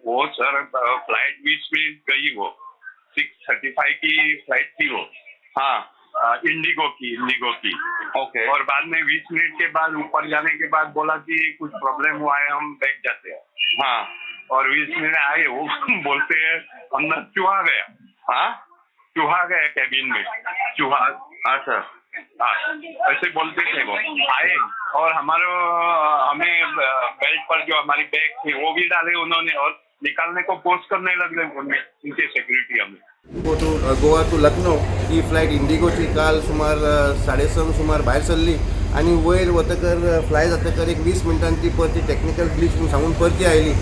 वो sir, flight 20 minute गई, वो 6:35 की फ्लाइट थी वो। इंडिगो की, इंडिगो की। और बाद में 20 मिनट के बाद ऊपर जाने के बाद बोला कि कुछ प्रॉब्लम हुआ है, हम बैक जाते हैं। और 20 मिनट आए, वो बोलते हैं अंदर चूहा गया। हाँ। चूहा गया कैबिन में, चूहा। हाँ, ऐसे बोलते थे। वो आए और हमारे हमें बेल्ट पर जो हमारी बैग थी, वो भी डाले उन्होंने और निकालने को फोर्स करने लगे उनमें उनके सिक्योरिटी हमें। Go to Goa to Lucknow ही फ्लायट इंडिगोची काल सुमार 6:30 सुमार भायर सरली आनी वयर वतकर, फ्लाय जातकर एक 20 मिनटान ती परती टॅक्निकल ग्लीच म्हणून सांगून परती आयली.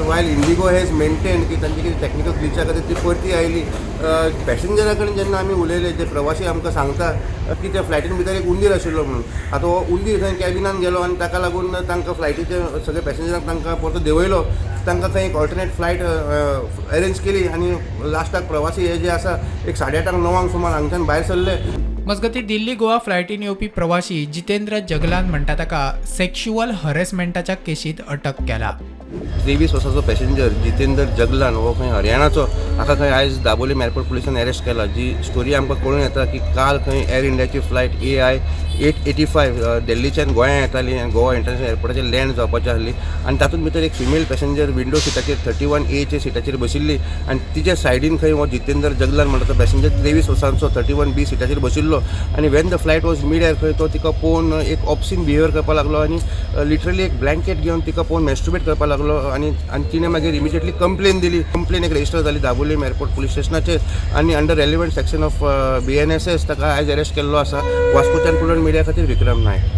वायल इंडिगो हॅज मेंटेन की तांची कितें टॅक्निकल ग्लिचा खातीर ती परती आयली. पॅसेंजरा कडेन जेन्ना आमी उलयले, जे प्रवासी आमकां सांगता की त्या फ्लायटीन भितर एक उंदीर आशिल्लो म्हणून. आतां हो उंदीर थंय कॅबिनान गेलो आनी ताका लागून तांकां फ्लायटीचे सगळे पॅसेंजरांक तांकां परतो देंवयलो. तांकां थंय एक ऑल्टरनेट फ्लायट अरेंज केली आनी लास्टाक प्रवासी हे जे आसा, एक 8:30 9 सुमार हांगच्यान भायर सरले. मजगतीं, दिल्ली गोवा फ्लायटीन येवपी प्रवाशी जितेंद्र जगलान म्हणटा ताका सेक्शुअल हरेसमेंटाच्या केशीत अटक केला. 23 वर्साचो पॅसेंजर जितेंद्र जगलान, हो खंय हरियाणाचो, हाका खंय आयज दाबोलीम एअरपोर्ट पुलिसान अरेस्ट केला. जी स्टोरी आमकां कळून येता की काल खंय एअर इंडियाची फ्लायट AI 885 दिल्लीच्यान गोंया येताली आनी गोवा इंटरनॅशनल एअरपोर्टाचेर लँड जावपाची आसली आनी तातूंत भितर एक फिमेल पॅसेंजर विंडो सिटाचेर 31Aच्या सिटाचेर बशिल्ली आनी तिच्या सायडीन खंय हो जितेंद्र जगलान म्हणटा तो पॅसेंजर 23 वर्सांचो 31B सिटाचेर बशिल्लो आनी when the flight was mid air, खंय तो तिका पळोवन एक ऑब्सिन बिहेवियर करपाक लागलो आनी लिटरली एक ब्लँकेट घेवन तिका पळोवन मॅस्ट्रुबेट करपाक लागलो आनी तिणें मागीर इमिजिएटली कंप्लेन दिली. कंप्लेन एक रजिस्टर जाली दाबोलीम एअरपोर्ट पुलीस स्टेशनाचेर आनी under relevant section of BNSS ताका आयज अरेस्ट केल्लो आसा. वास्कोच्यान प्रुडंट मिडिया खातीर विक्रम नायक.